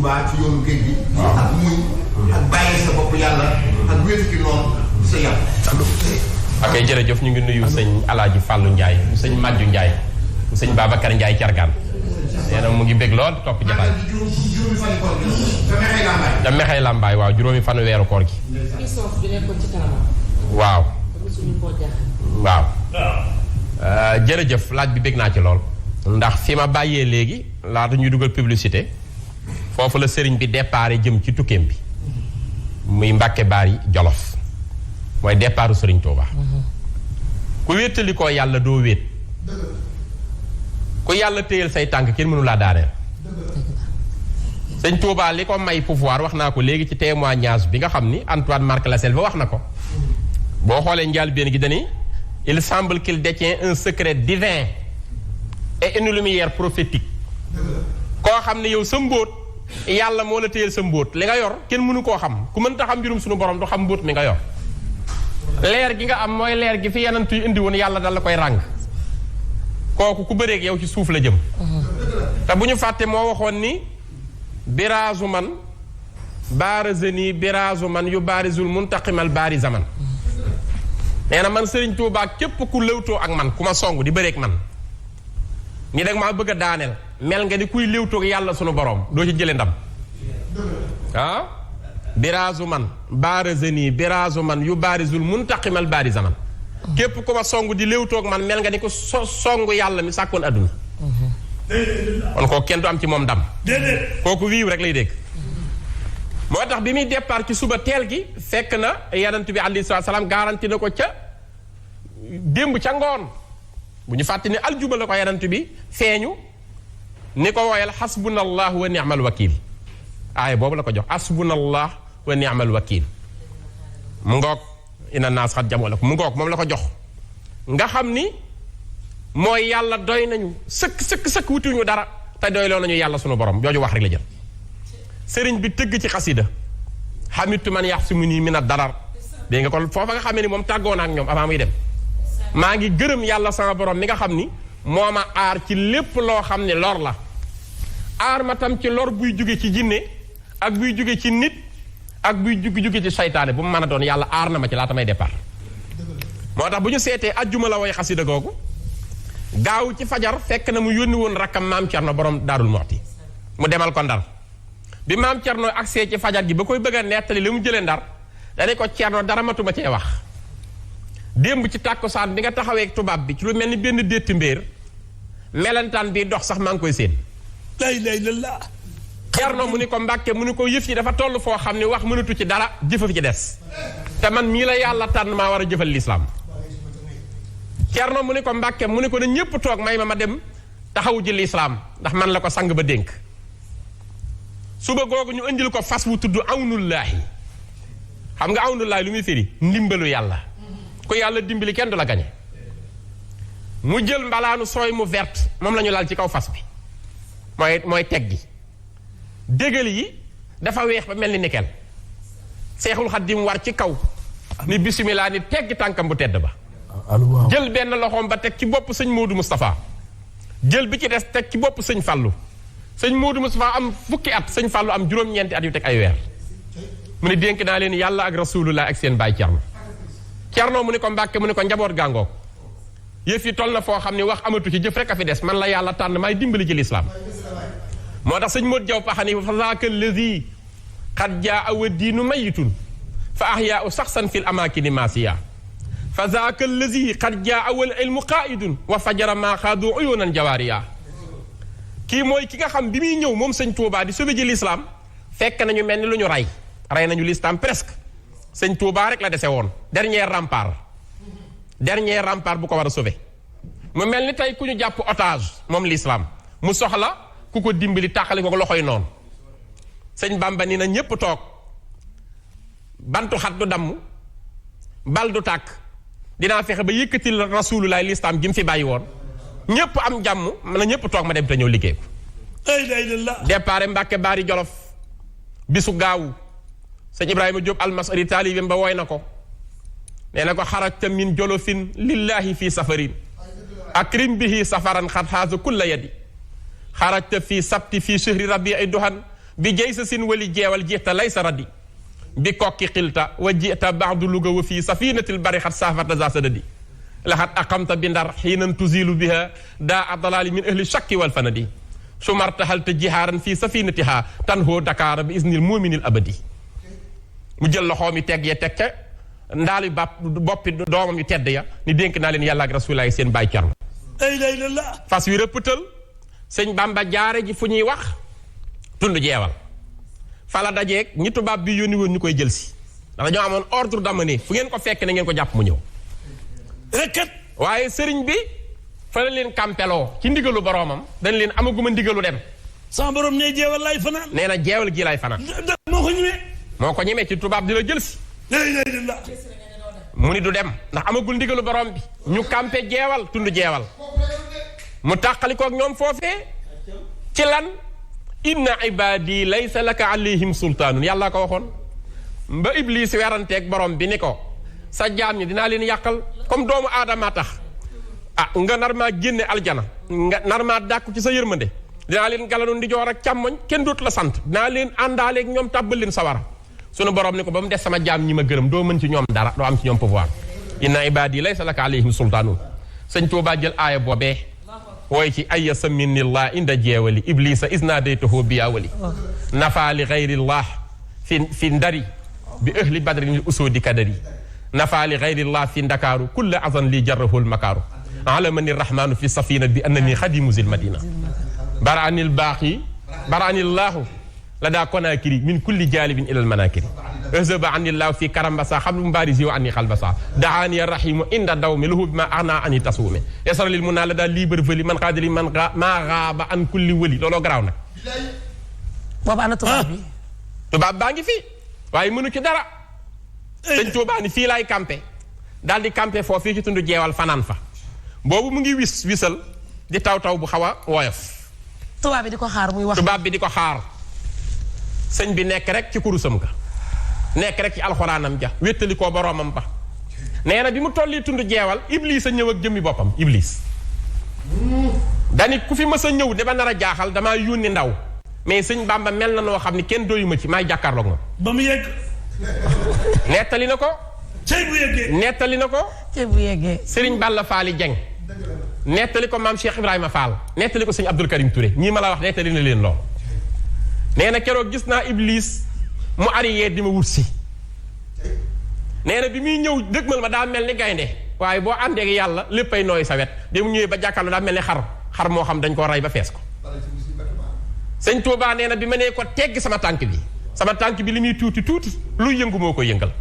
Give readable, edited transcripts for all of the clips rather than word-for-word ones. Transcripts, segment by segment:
Touba ci yoonu géej gi. ak muñ. ak bàyyi sa bopp yàlla. ak wéetu ci noonu sa yàlla. ok jërëjëf ñu ngi nuyu sëñ Alaaji Fàllu Ndiaye sëñ Màjju Ndiaye sëñ Babacar Ndiaye Cargaan nee na mu ngi bég lool topp jotaay da mexey làmbaay waaw juróomi fanu weeru koor gi waaw waaw jërëjëf laaj bi bég naa ci lool ndax fi ma bàyyee léegi laata ñuy dugal publicité foofu la sëriñ bi déparé jëm ci tukkeem bi muy Mbàkke Baari Jolof mooy départu sëriñ Touba ku wéttali koo yàlla doo wéet ku yàlla téyel say tànk kenn mënu laa daaneel sëñ Touba li ko may pouvoir wax naa ko léegi ci témoignage bi nga xam ni Antoine Marc Lasselve wax na ko boo xoolee njëlbéen gi dani il semble qu'il détient un secret divin et une lumière prophétique koo xam ne yow sa mbóot yàlla moo la téyel sa mbóot li nga yor kenn mënu koo xam ku mënta xam mbirum suñu borom du xam mbóot mi nga yor leer gi nga am mooy leer gi fi yeneen tuy indi woon yàlla dal la koy ràng kooku ku bëreeg yow ci suuf la jëm te bu ñu fàtte moo waxoon ni biraasu man baarazani biraasu man yu baarizul muntaqimal baari zaman nee na man Sëriñ Tuubaa képp ku léwtoo ak man ku ma song di bëreeg man ni dag maa bëgg a daaneel mel nga ni kuy léwtoo ak yàlla sunu borom doo ci jële ndam ah biraasu man baarazani biraasu man yu baarizul muntaqimal baari zaman képp ku ma song di léwtoog man mel nga ni ko song yàlla mi sàkkoon adduna kon kooku kenn du am ci moom ndam kooku wiiw rek lay dégg moo tax bi muy départ ci suba teel gi fekk na yonent bi alayhi salaam garanti na ko ca démb ca ngoon bu ñu fàtte ni aljuma la ko yonent bi feeñu ni ko woyal xasbunallah wa ni'mal wakil aaya boobu la ko jox xasbunallah wa ni'mal wakil mu ngoog ina naas xat jamoo la ko mu ngoog moom la ko jox nga xam ni mooy yàlla doy nañu sëkk wutuñu dara te doyloo nañu yàlla sunu borom jooju wax rek la jël sëriñ bi tëgg ci xasida xamitu man yaxsimuni min ad-darar dégg nga kon foofa nga xamee ni moom tàggoon ak ñoom avant muy dem maa ngi gërëm yàlla sama borom mi nga xam ni moo ma aar ci lépp loo xam ne lor la aar ma tam ci lor buy jóge ci jinne ak buy jóge ci nit ak buy jóge ci saytaane bu mu mën a doon yàlla aar na ma ci laata may départ moo tax bu ñu seetee ajjuma la woy xasida googu gaaw ci fajar fekk na mu yónni woon rakkam maam Cerno borom Daarul Muxti mu demal ko Ndar bi maam Cerno agsee ci fajar gi ba koy bëgg a nettali li mu jëlee Ndar dane ko Cerno dara matuma cee wax démb ci tàkkusaan bi nga taxawee tubaab bi ci lu mel ni benn détti mbéer melentaan bi dox sax maa ngi koy séen la ilaha illallah Cerno mu ni ko Mbàkke mu ni ko yëf yi dafa toll foo xam ne wax mënatu ci dara jëfa fi ci des te man mii la yàlla tànn maa war a jëfal lislaam Cerno mu ni ko Mbàkke mu ni ko ne ñépp toog may ma dem taxawu ji lislaam ndax man la ko sang ba dénk suba googu ñu indil ko fas wu tudd awnullaahi xam nga awnullaahi lu muy firi ndimbalu yàlla ku yàlla dimbali kenn du la gañe mu jël mbalaanu sooy mu verte moom la ñu lal ci kaw fas bi mooy teg gi dégal yi dafa weex ba mel ni nikel Seexul Xadiim war ci kaw ni bisimilah ni teggi tànkam bu tedd ba jël benn loxoom ba teg ci bopp sëñ Moodu Moustapha jël bi ci des teg ci bopp sëñ Fallu sëñ Moodu Moustapha am fukki at sëñ Fallu am juróom-ñeenti at yu teg ay weer mu ne dénk naa leen yàlla ak rasulullah ak seen baay Cerno mu ne ko Mbàkke mu ne ko njaboot gàngoog yëf yi toll na foo xam ne wax amatu ci jëf rek a fi des man la yàlla tànn maay dimbali ci lislaam moo tax sëñ Modou Diaw Paxani fa zaaka allazi qad jaa wa diinu mayitun fa ahyaa saxsan fil amaakini maasiya fa zaaka allazi qad jaa wal ilmu qaa'idun wa fajara maa xaadu uyunan jawaariya kii mooy ki nga xam bi muy ñëw moom sëñ Touba di sauver ji lislaam fekk nañu mel ni lu ñu rey nañu lislaam presque sëñ Touba rek la dese woon dernier rempart bu ko war a sauver mu mel ni tey ku ñu jàpp otage moom lislaam mu soxla ku ko dimbali tàqali ko loxoy noonu sëñ Bamba ni na ñépp toog bantu xat du damm bal du tàkk dinaa fexe ba yëkkati rasulullah lislaam gi mu fi bàyyi woon ñépp am jàmm na ñépp toog ma dem te ñëw liggéey ko départ Mbàkke Baari Jolof bisu gaawu sëñ Ibrahima Diop almasari taalibem ba woy na ko nee na ko xarajta min jolofin lillahi fi safarin akrim bihi safaran xat xaasu kulla yadi xarajta fi sabti fi shahri rabii duhan bi jay sa sin wali jeewal jixta lay sa raddi bi kokki xilta wa jita baadu luga wa fii safinatil bari xat saafata za sadadi laxat aqamta bi ndar xiinan tuzilu biha daa adalaali min ahli shakki wal fanadi sumartahalta jihaaran fii safinatiha tanhoo Dakar bi isnil muminil abadi mu jël loxoom yi teg ya teg ca ndaali boppi doomam yu tedd ya ni dénk naa leen yàlla ak rasulaay seen bàyyi Cerno fas wi rëppëtal sëñ Bamba jaare ji fu ñuy wax tund jeewal fala dajeeg ñi tubaab bi yónni woon ñu koy jël si ndax dañoo amoon ordre d'amener fu ngeen ko fekk na ngeen ko jàpp mu ñëw rekkat waaye sëriñ bi fa la leen kampeloo ci ndigalu boroomam dañ leen amaguma ndigalu dem sama borom ne jeewal lay fanaan nee na jeewal gii lay fanaan moo ko ñemee ci tubaab di la jël si mu ni du dem ndax amagul ndigalu borom bi ñu kampe jeewal tund jeewal mu tàqalikook ñoom foofee ci lan inna ibadi laysa laka alayhim sultaanun yàlla ko waxoon ba iblis weranteeg borom bi ni ko sa jaam ñi dinaa leen yàqal comme doomu aadama tax nga nar maa génne aljana nga nar maa dàkku ci sa yërmande dinaa leen galanu ndijoor ak càmmoñ kenn dootu la sant dinaa leen àndaaleeg ñoom tàbbal leen sawara sunu borom ni ko ba mu des sama jaam ñi ma gërëm doo mën ci ñoom dara doo am ci ñoom pouvoir inna ibadi laysa laka alayhim sultaanun sëñ Tuubaa jël aaya boobee wooy ci aya saminillah inda jeewali iblisa isnadaytuhu biyawali nafa li gayrillah fi ndari bi ahli badrin usudi kadari nafa li gayrillah fi ndakaaru kulla azan li jarrahu lmakaaru alamani rahmanu fi safina bi annani xadimu zil madina baraanil baaqi baraanillahu la daa konakiri min kulli jalibin ilal manakiri azaba anillahu fi karambasa xam lu mbarisi wa anni xalbasa daani rahimu inda dawmi lahu bima ana ani tasuume yasara lil mun naa la daal libre veli man xaadili man maa xaaba an kulli wëli looloo garaaw nag boobu ana tubaab bi tubaab baa ngi fi waaye mënu ci dara sëñ Tuubaa ni fii laay campé daal di campé foofu fii ci tundu jeewal fanaan fa boobu mu ngi wisal di taw bu xaw a woyof tubaab bi di ko xaar muy wax tubaab bi di ko xaar sëñ bi nekk rek ci kurusam ga nekk rek ci alxuraanam ja wéttali koo boroomam ba nee na bi mu tolli tund jeewal iblis a ñëw ak jëmmi boppam iblis danit ku fi mës a ñëw dama nar a jaaxal damaa yónni ndaw mais sëñ Bamba mel na noo xam ni kenn doyuma ci maay jàkkaarloog moom ba mu yegg nettali na ko cey bu yeggee nettali na ko cey bu yeggee Sëriñ Balla Faali Jeng nettali ko maam Cheikh Ibrahima Fall nettali ko sëñ Abdul Karim Touré ñii ma la wax nettali na leen lool nee na keroog gis naa iblis mu arrière di ma wut si nee na bi muy ñëw dëgmal ma daa mel ni gaynde waaye boo àndee ak yàlla léppay nooy sa wet bi mu ñëwee ba jàkkaarloo daa mel ni xar moo xam dañ koo rey ba fees ko sëñ Tuubaa nee na bi ma nee ko tegg sama tànk bi li muy tuuti luy yëngu moo koy yëngal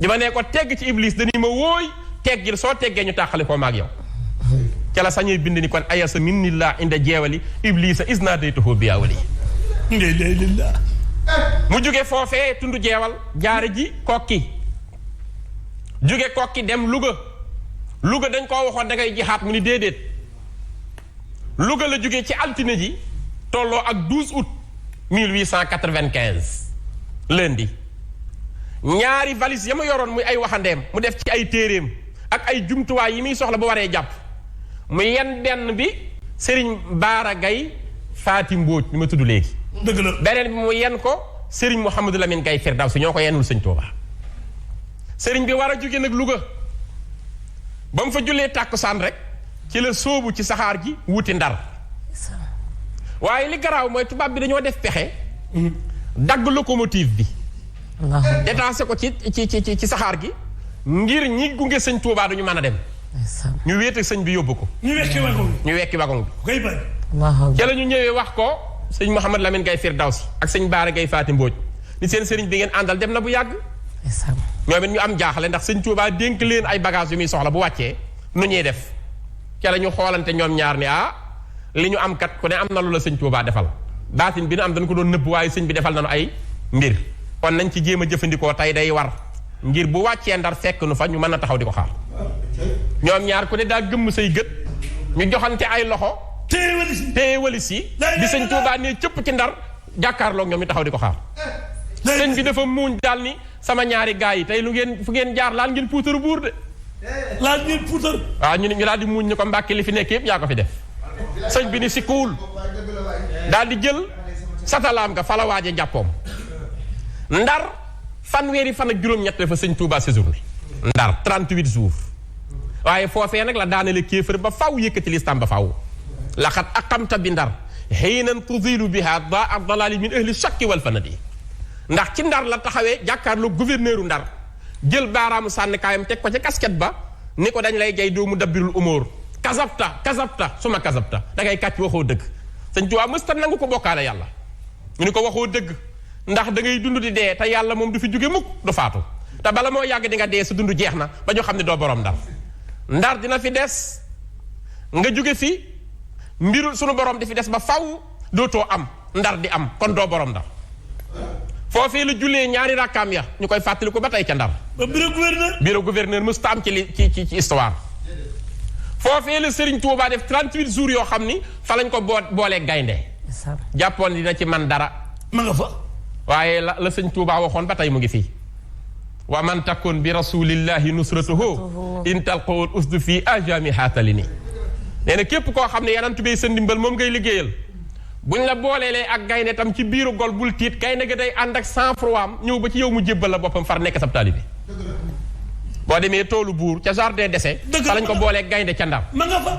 bi ma nee ko tegg ci iblis dañuy ma wóoy teggil soo teggee ñu tàqali koo maag yow ca la sañuy bind ni kon ayasa minnillah inda jeewali iblisa isnadaytuhu biyawali mu jóge foofee tundu jeewal jaare ji kokki jóge kokki dem Louga dañ koo waxoon da ngay jihaat mu ni déedéet Louga la jóge ci altine ji tolloo ak 12 août 1895 lundi ñaari valise ya ma yoroon muy ay waxandeem mu def ci ay téeréem ak ay jumtuwaay yi muy soxla bu waree jàpp mu yenn benn bi Serigne Baara Gaye Faati Mbóoj ni ma tudd léegi dëgg la beneen bi mu yenn ko Serigne Mouhamadou Lamine Gaye Firdawsi ñoo ko yennul sëñ Tuubaa Serigne bi war a jóge nag Louga ba mu fa jullee tàkkusaan rek ci la sóobu ci saxaar gi wuti Ndar waaye li garaaw mooy tubaab bi dañoo def pexe dagg locomotive bi détaché ko ci saxaar gi ngir ñi gunge sëñ Tuubaa duñu mën a dem ñu wéet ak sëñ bi yóbbu ko ñu wekki wagon bi koy bari ca la ñu ñëwee wax ko sëñ Mouhamad Lamine Gaye Firdawsi ak sëñ Baara Gaye Faati Mbóoj ni seen sëriñ bi ngeen àndal dem na bu yàgg ñoom it ñu am jaaxale ndax sëñ Tuubaa dénk leen ay bagage yu muy soxla bu wàccee nu ñuy def ca la ñu xoolante ñoom ñaar ni li ñu am kat ku ne am na lu la sëñ Tuubaa defal baatin bi nu am dañ ko doon nëbb waaye sëñ bi defal nañu ay mbir kon nañ ci jéem a jëfandikoo tey day war ngir bu wàccee Ndar fekk nu fa ñu mën a taxaw di ko xaar ñoom ñaar ku ne daa gëmm say gët ñu joxante ay loxo téye walis yi bi sëñ Tuubaa ne cëpp ci Ndar jàkkaarloog ñoom ñu taxaw di ko xaar sëñ bi dafa muuñ daal ni sama ñaari gaa yi tey fu ngeen jaar laal ngeen puutaru buur de laal ngeen puutar waaw ñu daal di muuñ ni ko Mbàkke li fi nekk yëpp yaa ko fi def sëñ bi ni sikkuwul daal di jël satalaam nga fa la waaje jàppoom Ndar fanweeri fan ak juróom-ñett dafa sëñ Touba séjourné Ndar 38 jours waaye foofee nag la daanale kéefër ba faw yëkkati lislam ba faw laqad aqamta bi Ndar xiinan tuzilu biha daa dalali min ahli shakki wal fanadi ndax ci Ndar la taxawee jàkkaarloo gouverneuru Ndar jël baaraamu sànnikaayam teg ko ca casquette ba ni ko dañ lay jay doomu dabbirul umóor kasabta suma kasabta da ngay kàcc waxoo dëgg sëñ Tuubaa mësta nangu ko bokkaale yàlla ñu ni ko waxoo dëgg ndax da ngay dund di dee te yàlla moom du fi jóge mukk du faatu te bala moo yàgg di nga dee sa dund jeex na ba ñu xam ne doo borom Ndar dina fi des nga jóge fi mbirul sunu borom di fi des ba faw dootoo am Ndar di am kon doo borom Ndar foofee la jullee ñaari rakkaam ya ñu koy fàttali ko ba tey ca Ndar ba bureau gouverneur mësta am ci histoire foofee la Serigne Touba def 38 jours yoo xam ni fa lañ ko boolee gaynde jàppoon dina ci man dara ma nga fa waaye la sëñ Touba waxoon ba tey mu ngi fii wa man takun bi rasulillahi nusratuhu in talqawul usdu fii ajami haatalini nee na képp koo xam ne yanantu bay sa ndimbal moom ngay liggéeyal buñ la booleelee ak gaynde tam ci biiru gol bul tiit gaynde ga day ànd ak sang-froid am ñëw ba ci yow mu jébbal la boppam far nekk sab taalibe boo demee toolu buur ca jardin d'essai fa lañ ko boolee gaynde ca Ndar ma nga fa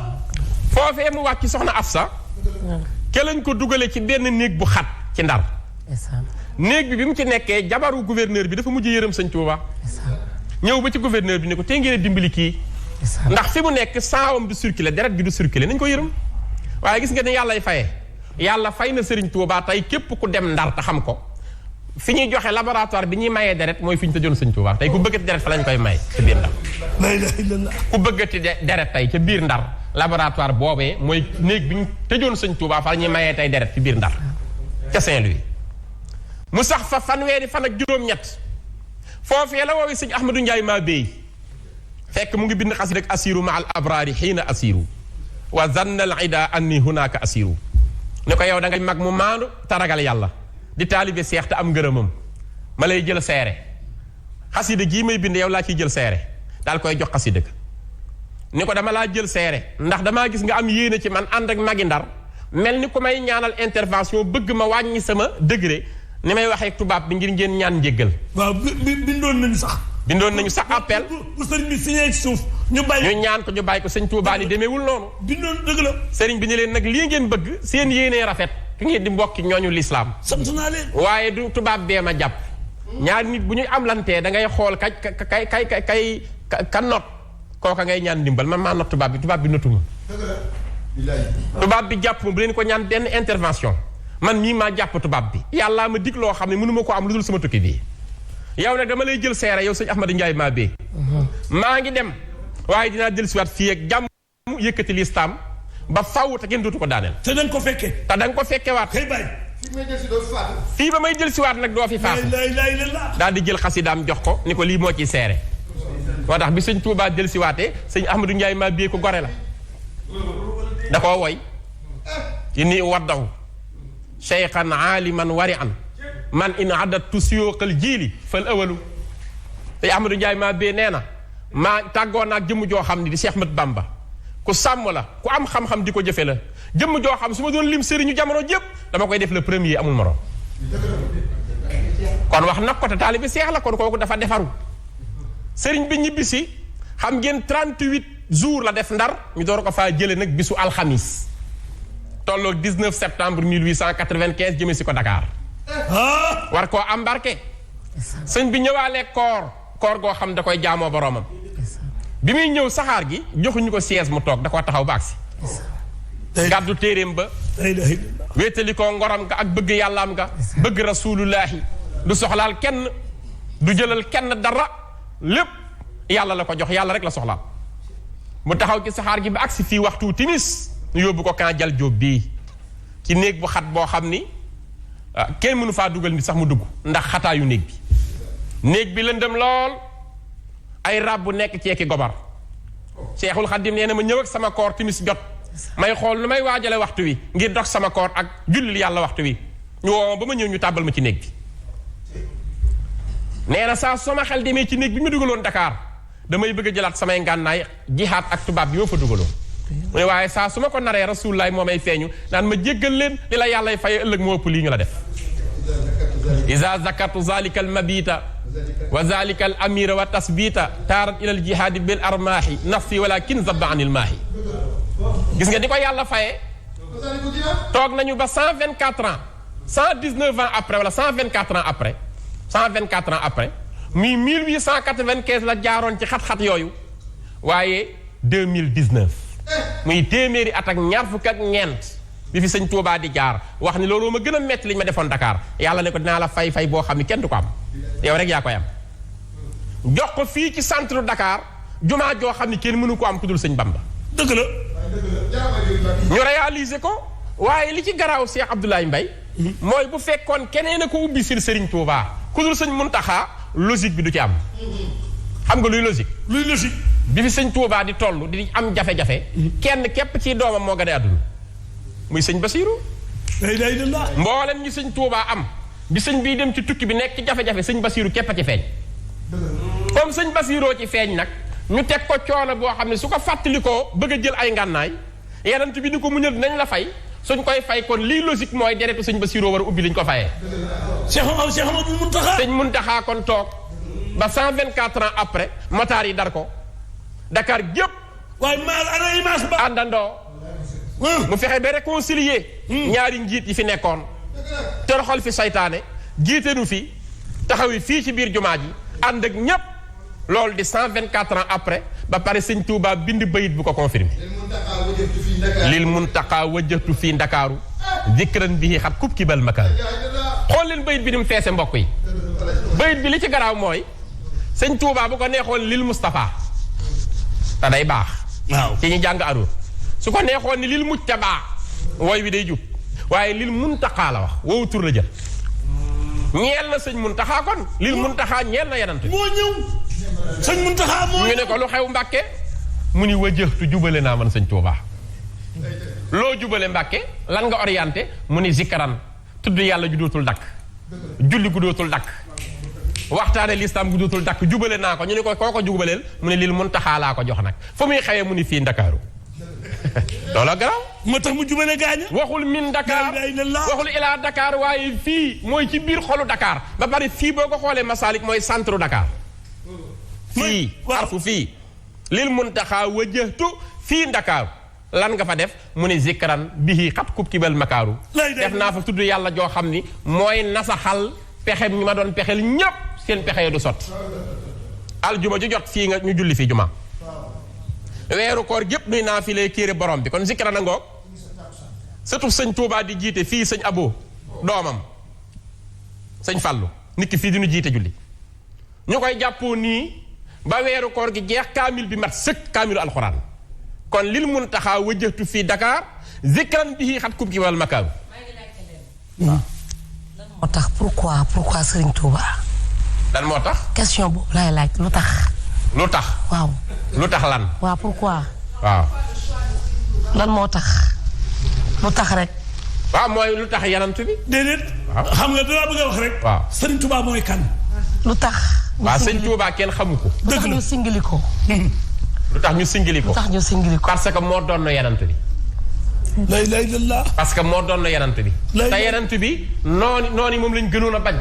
foofee mu wàcc soxna Afsa ke lañ ko dugale ci benn néeg bu xat ci Ndar néeg bi mu ci nekkee jabaru gouverneur bi dafa mujj yërëm sëñ Tuuba ñëw ba ci gouverneur bi ne ko tey ngeen dimbali kii ndax fi mu nekk saawam du circuler deret bi du circuler nañ ko yërëm waaye gis nga ne yàllay fayee yàlla fay na Sëriñ Tuuba tey képp ku dem Ndar te xam ko fi ñuy joxe laboratoire bi ñuy mayee deret mooy fi ñu tëjoon Sëñ Tuuba tey ku bëggati deret fa lañ koy may ca biir Ndar ku bëggati deret tey ca biir Ndar laboratoire boobee mooy néeg bi ñu tëjoon Sëñ Tuuba fa la ñuy mayee tey deret ci biir Ndar ca Saint-Louis mu sax fa fanweeri fan ak juróom-ñett foofee la woowee sëñ Ahmadou Ndiaye maa béy fekk mu ngi bind xas rek asiru ma al abraari xiina asiru wa zanna al ida anni hunaka asiru ne ko yow da ngay mag mu maandu taragal yàlla di taalibe seex te am ngërëmam ma lay jël seere xasida gii may bind yow laa ciy jël seere daal koy jox xasida ga ni ko dama laa jël seere ndax damaa gis nga am yéene ci man ànd ak magi Ndar mel ni ku may ñaanal intervention bëgg ma wàññi sama degré ni may waxee tubaab bi ngir ngeen ñaan njéggal waaw bindoon nañu sax appel bu sëriñ bi signé ci suuf ñu ñaan ko ñu bàyyi ko sëñ Tuubaa ni demeewul noonu bindoon dëgg la sëriñ bi ni leen nag lii ngeen bëgg seen yéenee rafet ki ngeen di mbokki ñooñu lislaam sant naa leen waaye du tubaab bee ma jàpp ñaari nit bu ñuy am lantee da ngay xool ka not kooka ngay ñaan ndimbal man maa not tubaab bi notuma tubaab bi jàpp ma bu leen ko ñaan benn intervention man mii maa jàpp tubaab bi yàllaa ma dig loo xam ne mënuma ko am lu dul sama tukki bii yow nag dama lay jël seere yow sëñ Ahmadou Ndiaye maa bee maa ngi dem waaye dinaa jël siwaat fii ak jàmm yëkkati lislaam ba faw te kenn dootu ko daaneel te da nga ko fekke te da nga ko fekke waat kay bàyyi fii ba may jël siwaat nag doo fi faatu daal di jël xasidaam jox ko ni ko lii moo ciy seere moo tax bi sëñ Tuubaa jël siwaatee sëñ Ahmadou Ndiaye maa bee ko gore la da koo woy ci nii waddaw cheykhan aaliman wari an man in addatu siyooqal jiili fal awalu te Ahmadou Ndiaye maa bee nee na maa tàggoo naag jëmm joo xam ni di Cheikh Mat Bamba ku sàmm la ku am xam-xam di ko jëfe la jëmm joo xam su ma doon lim sëriñu jamono jépp dama koy def le premier amul morom kon wax nag ko te taalibe Seex la kon kooku dafa defaru sëriñ bi ñibbisi xam ngeen 38 jours la def Ndar ñu door ko faa jële nag bisu alxamis tolloog 19 septembre 1895 jëme si ko Dakar war koo embarqué sëñ bi ñëwaale koor goo xam da koy jaamoo boroomam bi muy ñëw saxaar gi joxuñu ko siège mu toog da koo taxaw ba agsi gàddu téeréem ba wéetali ko ngoram nga ak bëgg yàllaam nga bëgg rasulullahi du soxlaal kenn du jëlal kenn dara lépp yàlla la ko jox yàlla rek la soxlaal mu taxaw ci saxaar gi ba agsi fii waxtu timis ñu yóbbu ko kan jal jóob bii ci néeg bu xat boo xam ni kenn mënu faa dugal nit sax mu dugg ndax xataayu néeg bi lëndëm lool ay rab bu nekk ceeki gobar Seexul Xaddim nee na ma ñëw ak sama koor timis jot may xool nu may waajale waxtu wi ngir dox sama koor ak jullil yàlla waxtu wi ñu woo ba ma ñëw ñu tàbbal ma ci néeg bi nee na saa sama xel demee ci néeg bi ma dugaloon Dakar damay bëgg a jëlaat samay ngànnaay jihaat ak tubaab bi ma fa dugaloon mu ne waaye saa su ma ko naree Rasulullah moo may feeñu naan ma jéggal leen li la yàlla fay ëllëg moo ëpp lii ñu la def iza zakartu zalika al mabita wa zalika al amira wa tasbita taarat ila al jihaadi bil armaahi nafsi walakin zabba anil maahi gis nga di ko yàlla fayee toog nañu ba 124 ans 119 ans après wala 124 ans après 124 ans après muy 1895 la jaaroon ci xat-xat yooyu waaye 2019 muy téeméeri at ak ñaar fukk ak ñeent bi fi sëñ Touba di jaar wax ni loolu ma gën a metti li ñu ma defoon Dakar yàlla ne ko dinaa la fay boo xam ni kenn du ko am yow rek yaa koy am jox ko fii ci centre Dakar jumaa joo xam ni kenn mënu ko am ku dul sëñ Bamba dëgg la ñu réaliser ko waaye li ci garaaw Cheikh Abdoulaye Mbaye mooy bu fekkoon keneen a ko ubbi sir Serigne Touba ku dul sëñ Muntaxa logique bi du ci am xam nga luy logique bi fi sëñ Touba di toll di am jafe-jafe kenn képp ci doomam moo gën a àdduna muy sëñ Basiiru mboolem ñi sëñ Touba am bi sëñ bii dem ci tukki bi nekk ci jafe-jafe sëñ Basiiru képp a ci feeñ comme sëñ Basiiroo ci feeñ nag ñu teg ko coono boo xam ne su ko fàttalikoo bëgg a jël ay ngànnaay yenant bi ni ko muñal nañ la fay suñ koy fay kon lii logique mooy deretu sëñ Basiiroo war a ubbi liñ ko fayee Cheikh Amadou Muntaxa sëñ Muntaxa kon toog ba 124 ans après motaar yi dar ko Dakar gépp waaye maar ana image ba àndandoo mu fexe ba réconcilier ñaari njiit yi fi nekkoon toroxal fi saytaane jiite nu fi taxawi fii ci biir jumaa ji ànd ak ñépp loolu di 124 ans après ba pare sëñ Touba bind bayit bu ko confirmé lil muntaqa wajjahtu fii ndakaaru zikran bihi xat kub kibal makaaru xool leen bayit bi ni mu feese mbokk yi bayit bi li ci garaaw mooy sëñ Touba bu ko neexoon lil Moustapha te day baax waaw ci ñu jàng aroor su ko neexoon ni lil mujtaba wooy wi day jub waaye lil muntaqa la wax woowu tur la jël ñeel na sëñ Muntaxa kon lil Muntaxa ñeel na yenant moo ñëw sëñ Muntaxa moo ñu ne ko lu xew Mbàkke mu ni wajjahtu jubale naa man sëñ Touba loo jubale Mbàkke lan nga orienté mu ni zikran tudd yàlla ju dootul dakk julli gu dootul dakk waxtaane lislaam gu dootul dakk jubale naa ko ñu ne ko koo ko jubaleel mu ne lil Muntaxa laa ko jox nag fu muy xewee mu ni fii Ndakaaru loola garaaw moo tax mu jubale gaaña waxul min Dakar waxul ilaa Dakar waaye fii mooy ci biir xolu Dakar ba pare fii boo ko xoolee Masalik mooy centre Dakar fii arfu fii lil Muntaxa wajjahtu fii Ndakaaru lan nga fa def mu ne zikran bihi xat kub kibal makaaru def naa fa tudd yàlla joo xam ni mooy nasaxal pexem ñu ma doon pexel ñépp seen pexe du sotti aljuma ju jot fii nga ñu julli fii juma weeru koor gépp nuy naa fi lay kéere borom bi kon zikran a ngoog surtout sëñ Touba di jiite fii sëñ Abo doomam sëñ Fallu nit ki fii di nu jiite julli ñu koy jàppoo nii ba weeru koor gi jeex kaamil bi mat sëkk kaamilu alxuraan kon lil Muntaxa wajjahtu fii Dakar zikran bihi xat kub ki wal makaaru lan moo tax pourquoi Serigne Touba. lan moo tax. question boobu laay laaj lu tax. lu tax. waaw. lu tax lan. waaw pourquoi. waaw. lan moo tax. lu tax rek. waaw mooy lu tax yanant bi. déedéet. xam nga danaa bëgg a wax rek. waaw Serigne Touba mooy kan. lu tax. waaw sëñ Touba kenn xamu ko. lu tax ñu singili ko. lu tax ñu singili ko. lu tax ñu singili ko. parce que moo doon yanant bi. la ilaha illallah. parce que moo doon yanant bi. te yanant bi noonu moom lañ gënoon a bañ.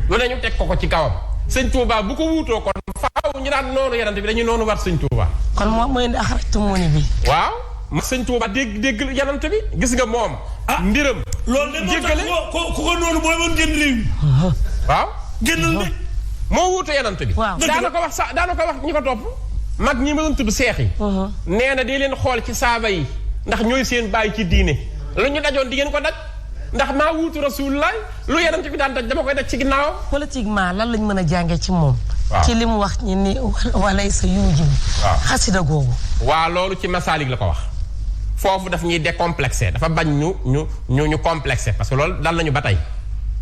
lu ne ñu teg ko ci kawam. sëñ Touba bu ko wuutoo kon faaw ñu daan noonu yanant bi dañuy noonu war sëñ Touba. kon moom mooy indi axaratu muuni bi. waaw. sëñ Touba dégg yanant bi gis nga moom. mbiram. loolu de moo tax ku ko noonu booy woon génn réew mi. waaw. génnal de. moo wuute yanant bi. waaw daana ko wax daana ko wax ñi ko topp. mag ñi ma doon tudd seex yi. nee na di leen xool ci saaba yi ndax ñooy seen bàyyi ci diine lu ñu dajoon di ngeen ko daj ndax maa wuutu rasulullah lu yeneen bi daan daj dama koy daj ci ginnaaw. politiquement lan lañ mën a jàngee ci moom. waaw ci li mu wax ñi ni walay sa yuuji. waaw xasida googu. waaw loolu ci masaalik la ko wax foofu daf ñuy décomplexé dafa bañ ñu complexé parce que loolu dal nañu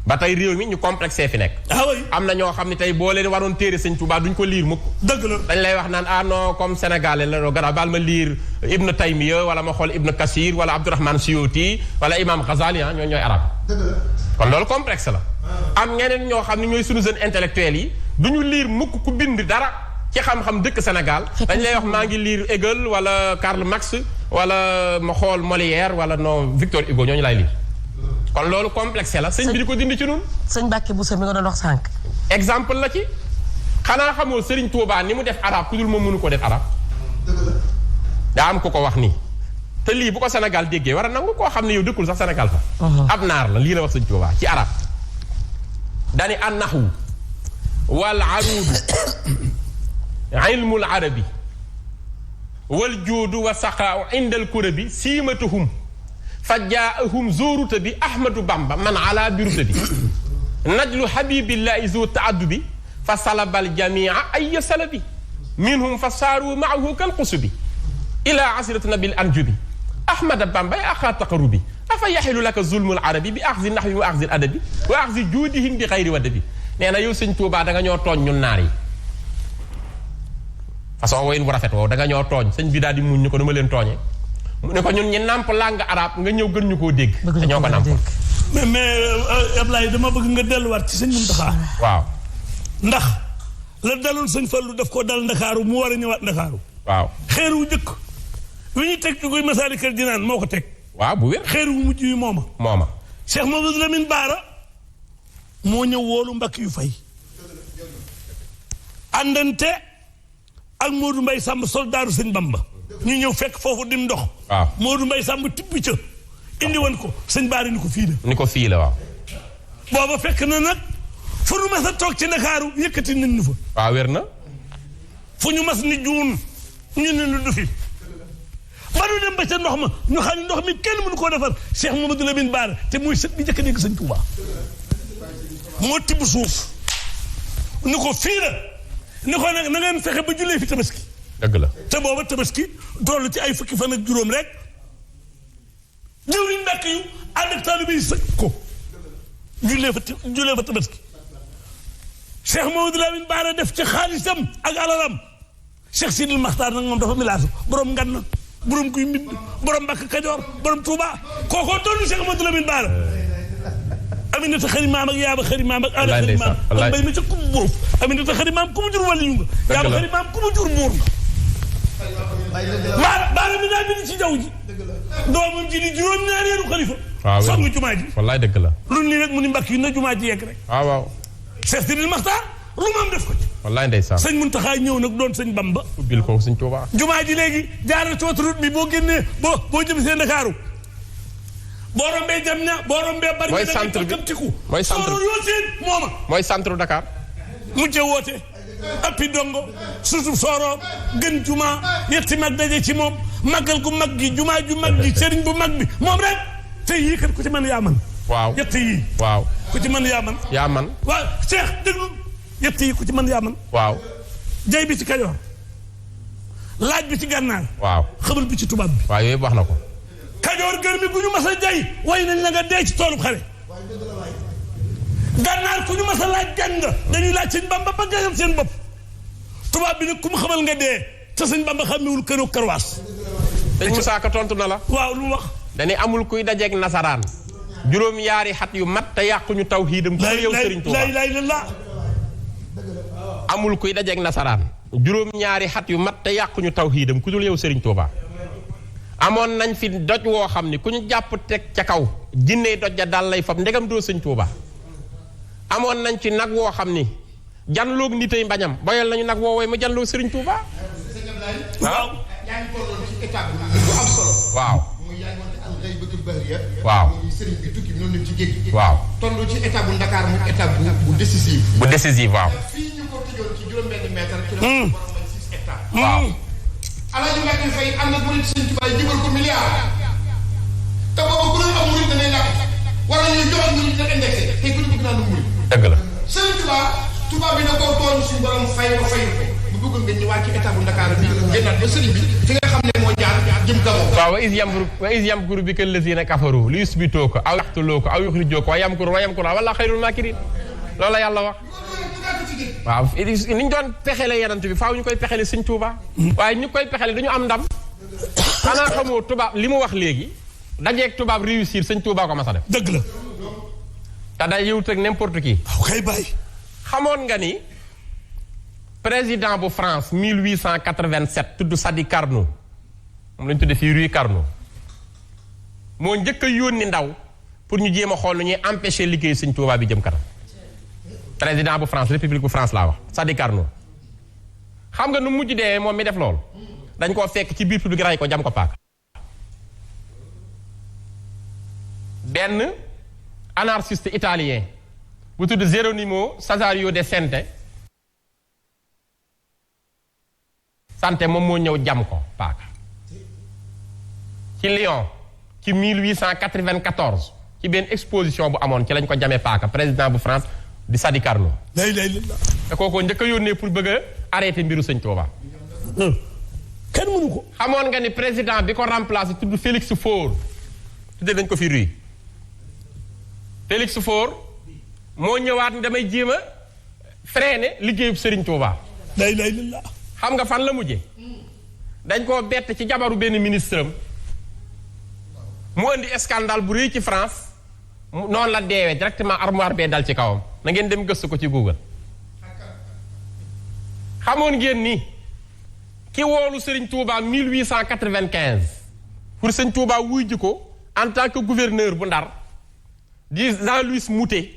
ba tey réew mi ñu complexé fi nekk. am na ñoo xam ne tey boo leen waroon téere sëñ Touba duñ ko liir mukk. dëgg la dañ lay wax naan ah non comme sénégalais la doo gannaaw baal ma liir Ibn Taymiya wala ma xool Ibn Kasir wala Abdourahman Suyuti wala Imam Ghazali ñoo ñooy arab kon loolu complexe la. am ñeneen ñoo xam ne ñooy sunu jeunes intellectuels yi duñu liir mukk ku bind dara ci xam-xam dëkk Sénégal dañ lay wax maa ngi liir Hegel wala Karl Marx wala ma xool Molière wala non Victor Hugo ñooñu laay lire kon loolu complexe la sëñ bi di ko dindi ci nun sëñ Mbàkke Bousso mi nga doon wax sànq. exemple la ci xanaa xamoo Serigne Touba ni mu def arab ku dul moom mënu ko def arab daa am ko ko wax nii te lii bu ko Sénégal déggee war a nangu koo xam ne yow dëkkul sax Sénégal fa ab naar la lii la wax sëñ Touba ci arab dani an naxwu wal aruudu ilmul arabi wal juudu wa saqaau indal kurabi siimatuhum fa jaahum zuruta bi ahmadu bamba man ala biruta bi najlu habibillahi zu taaddubi fa salabal jamia ay salabi minhum fa saaru maahu kal qusubi ila asirati nabil anjubi ahmada bamba ya axaa taqarubi afa yaxilu laka zulmul arabi bi axzi naxwi wa axzi adabi wa axzi juudihim bi xayri wadabi nee na yow sëñ Tuubaa da nga ñoo tooñ ñun naar yi façon woyin bu rafet woow da nga ñoo tooñ sëñ bi daal di muñ ñu ko dama leen tooñee mu ne ko ñun ñi nàmp langue arabe nga ñëw gën ñu koo dégg te ñoo ko nàmp mais Ablaye dama bëgg nga delluwaat ci sëñ Muntaxa waaw ndax la dalul sëñ Fallu daf ko dal Ndakaaru mu war a ñëwaat Ndakaaru waaw xeer wu njëkk wi ñu teg ci koy Masaalikul Jinaan moo ko teg waaw bu wér xeer wu mujj wi mooma Cheikh Mamadou Lamine Baara moo ñëw woolu Mbàkke yu fay àndante ak Modou Mbaye Samb soldaaru sëñ Bamba ñu ñëw fekk foofu dim ndox waaw Modou Mbaye Samb tibb ca indi woon ko sëñ Baara ni ko fii la waaw booba fekk na nag fu ñu mas a toog ci Ndakaaru yëkkati nit ñu fa waaw wér na fu ñu mas ni juun ñu ne lu du fi ba du dem ba ca ndox ma ñu xam ne ndox mi kenn mënu koo defar Cheikh Mamadou Lamine Baara te muy sët bi njëkk a dégg sëñ Touba moo tibb suuf ni ko fii la ni ko nag na ngeen fexe ba jullee fi tabaski dëgg la te booba tabaski toll ci ay fukki fan ak juróom rek jëwriñ Mbàkke yu ànd ak taalibe yi sëkk ko jullee fa tabaski Cheikh Mamadou Lamine Baara def ci xaalisam ak alalam Cheikh Sidil Maxtaar nag moom dafa milaasu borom ngan na borom kuy mbind borom Mbàkke Kajoor borom Touba kookoo doon Cheikh Mamadou Lamine Baara Aminata xëri maam ak yaaba xëri maam ak ala xëri maam ak mbay mi ca kubu boobu Aminata xëri maam ku mu jur wàllu yu nga yaaba xëri maam ku mu jur buur nga baara mi daa bind ci jaww ji doomam ji di juróom-ñaareelu xalifa song jumaa ji wallaay dëgg la lu nii rek mu ni mbàkk yi na jumaa ji yegg rek waaw Cheikh Sidil Maxtaar lu maam def ko ci wallaay ndeysaan sëñ Muntaxa ñëw nag doon sëñ Bamba ubbil ko sëñ Tuubaa jumaa ji léegi jaaral ci autoroute bi boo génnee boo jëm see Ndakaaru boo rombee jam ña boo rombee bari mooy centre bi mooy centre yoo seen mooma mooy centre Dakar mujjee woote appi dongo susu sooro gën juma yetti mag daje ci moom màggal gu mag gi jumaa ju mag gi sëriñ bu mag bi moom rek te yii kat ku ci mën yaa man waaw yett yii waaw ku ci mën yaa man waaw Cheikh déglu yett yi ku ci mën yaa man waaw jay bi ci Kajoor laaj bi ci Gànnaar waaw xabar bi ci tubaab bi waaw yooyu wax na ko Kajoor gër mi ku ñu mas a jay way nañ la nga dee ci toolub xare Gànnaar ku ñu mas a laaj gan nga dañuy laaj sëñ Bamba ba gënal seen bopp tubaab bi nag ku mu xamal nga dee te sëñ Bamba xamewul këru karwaas sëñ Musaa Ka tontu na la waaw lu wax dañuy amul kuy dajeeg nasaraan juróom yaari xat yu mat te yàquñu tawhiidam ku yow Sëriñ Tuubaa laa ilaaha illallaah amul kuy dajeeg nasaraan juróom ñaari xat yu mat te yàquñu tawhiidam ku dul yow Sëriñ Tuubaa amoon nañ fi doj woo xam ni ku ñu jàpp teg ca kaw jinney doj ja daal lay fab ndegam doo Sëñ Tuubaa amoon nañ ci nag woo xam ni janloog nitay mbañam boyal nañu nag woowee mu janloo Sëriñ Tuubaa waaw yaa ngi tolloon ci étape bu am solo waaw muy yaa ngi woon al ghaybatul bahriya waaw muy sëriñ bi tukki bi noonu dem ci géej gi waaw toll ci étape bu Dakar muy étape bu décisive bu décisive waaw fii ñu ko tëjoon ci juróom-benn mètre ci la borom may 6 hectares waaw Alaaji Mbàkke Fay am na murid Sëriñ Tuubaa jëbal ko milliard te boobu ku doon am murid da ngay làkk wala ñuy joxoon murid da indexé te ku ñu bëgg naa du murid dëgg la Sëriñ Tuubaa bi da koo tooñ suñu borom fay ko bu bëgg nga ñëwaat ci étape bu Dakar bi génnaat ba sëriñ bi fi nga xam ne moo jaar jëm Gabon waaw wa is yamkuru bika llaziina kafaru li yusbituuka aw yaqtuluuka aw yuxrijuuka wa yamkuru wallaahu xayrul maakiriin loolu la yàlla wax waaw ni ñu doon pexele yenant bi faaw ñu koy pexele Sëñ Tuubaa waaye ñu koy pexele dañu am ndam xanaa xamoo tubaab li mu wax léegi dajeeg tubaab réussir Sëñ Tuubaa ko mas a def dëgg la te day yëwut ak n'importe qui waaw kay bàyyi xamoon nga ni président bu France 1887 tudd Sadi Carnot moom lañ tudde fii rue Carnot moo njëkk a yónni ndaw pour ñu jéem a xool nu ñuy empêcher liggéey Sëñ Tuubaa bi jëm kanam président bu France république bu France laa wax Sadi Carnot xam nga nu mujj dee moom mi def loolu dañ koo fekk ci biir public ray ko jam ko paaka benn anarchiste italien bu tudd Geronimo Cesario de Sante moom moo ñëw jam ko paaka ci Lyon ci 1894 ci benn exposition bu amoon ci lañ ko jamee paaka président bu France di Sadi Carnot te kooko njëkk a yónnee pour bëgg a arrêté mbiru Sëñ Tuubaa kenn mënu ko xamoon nga ni président bi ko remplacé tudd Félix Faure tuddee dañ ko fi ruy Félix Faure moo ñëwaat ni damay jéem a freiné liggéeyub Sëriñ Tuubaa xam nga fan la mujje dañ koo bett ci jabaru benn ministre am mu indi scandale bu rëy ci France noonu la deewee directement armoire bee dal ci kawam na ngeen dem gëstu ko ci Google xamoon ngeen ni ki woolu Sëriñ Tuubaa 1895 pour Sëriñ Tuubaa wuy ji ko en tant que gouverneur bu Ndar di Jean-Louis Moutet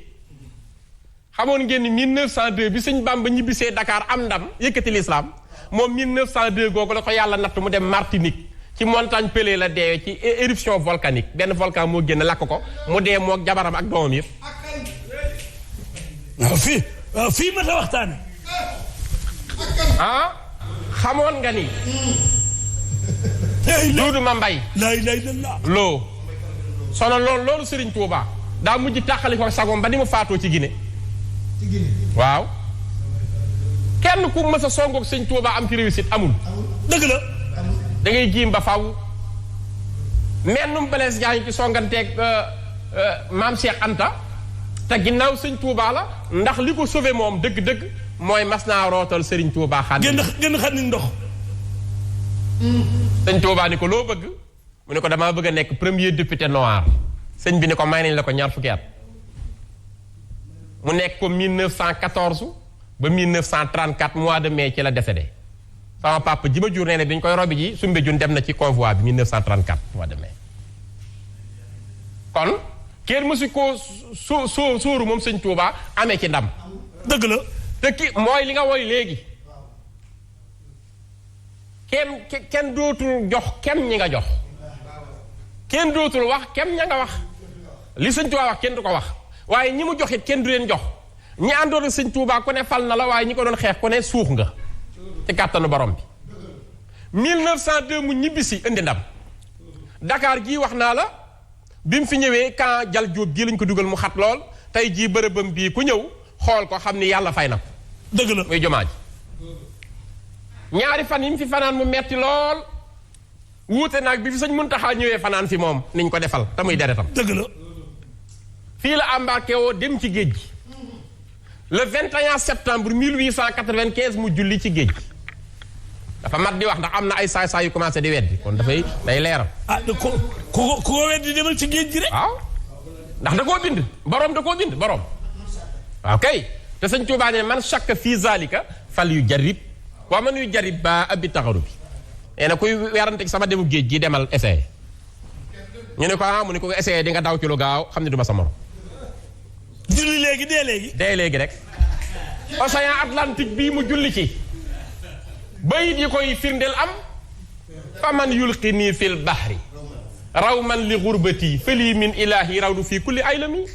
xamoon ngeen ni 1902 bi Sëñ Bamba ñibbisee Dakar am ndam yëkkati l'islam moom 1902 googu la ko yàlla natt mu dem Martinique ci montagne Pelée la deewee ci éruption volcanique benn volcan moo génn lakk ko mu dee moog jabaram ak doomam yëpp. waaw fii ma ta waxtaane xamoon nga ni Duudu ma mbay loo sono loolu Sëriñ Tuubaa daa mujj tàqali ko sagoom ba ni mu faatoo ci Guinée waaw kenn ku mës a songoog Sëñ Tuubaa am ci réussite amul dëgg la da ngay jiim ba faw mennum Blaise Diagne ci songanteeg maam Cheikh Anta te ginnaaw Sëñ Tuubaa la ndax li ko sauvé moom dëgg-dëgg mooy mas naa rootal Sëriñ Tuubaa génn xam ni ndox Sëñ Tuubaa ni ko loo bëgg mu ne ko damaa bëgg a nekk premier député noir sëñ bi ne ko may nañ la ko ñaar fukki at mu nekk ko 1914 ba 1934 mois de mai ci la décédé sama papa ji ma jur nee ne bi ñu koy robi ji sumbe jun dem na ci convoi bi 1934 mois de mai kon kenn mësu koo sóoru moom Sëñ Tuubaa amee ci ndam dëgg la te ki mooy li nga woy léegi kenn dootul jox kem ñi nga jox kenn dootul wax kem ña nga wax li Sëñ Tuubaa wax kenn du ko wax waaye ñi mu joxit kenn du leen jox ñi àndoon ak Sëñ Tuubaa ku ne fal na la waaye ñi ko doon xeex ku ne suux nga ci kàttanu borom bi 1902 mu ñibbisi indi ndam Dakar gii wax naa la bi mu fi ñëwee camp Jal Jóob gii lañ ko dugal mu xat lool tey jii bërëbam bii ku ñëw xool ko xam ni yàlla fay na ko dëgg la muy jumaa ji ñaari fan yi mu fi fanaan mu metti lool wuute naag bi fi Sëñ Muntaxaa ñëwee fanaan fi moom niñ ko defal te muy deretam dëgg la fii la embarqué woo dem ci géej gi le 21 septembre 1895 mu julli ci géej gi dafa mat di wax ndax am na ay saay-saay yu commencé di weddi kon day leeral. ku weddi demal ci géej gi rek. waaw ndax da koo bind borom. waaw kay te Sëñ Tuubaa ne man shakka fii zalika fal yu jarib waa man yu jarib ba abi taxaru bi nee na kuy werante sama demu géej gi demal essayé ñu ne ko mu ne ko essayé di nga daw ci lu gaaw xam ne du ma sa morom. julli léegi dee léegi rek océan Atlantique bii mu julli ci bayit yi koy firndeel am fa man yulqini fil bahri raw man li gurbati fëlii min ilahi raw du fii kulli aylami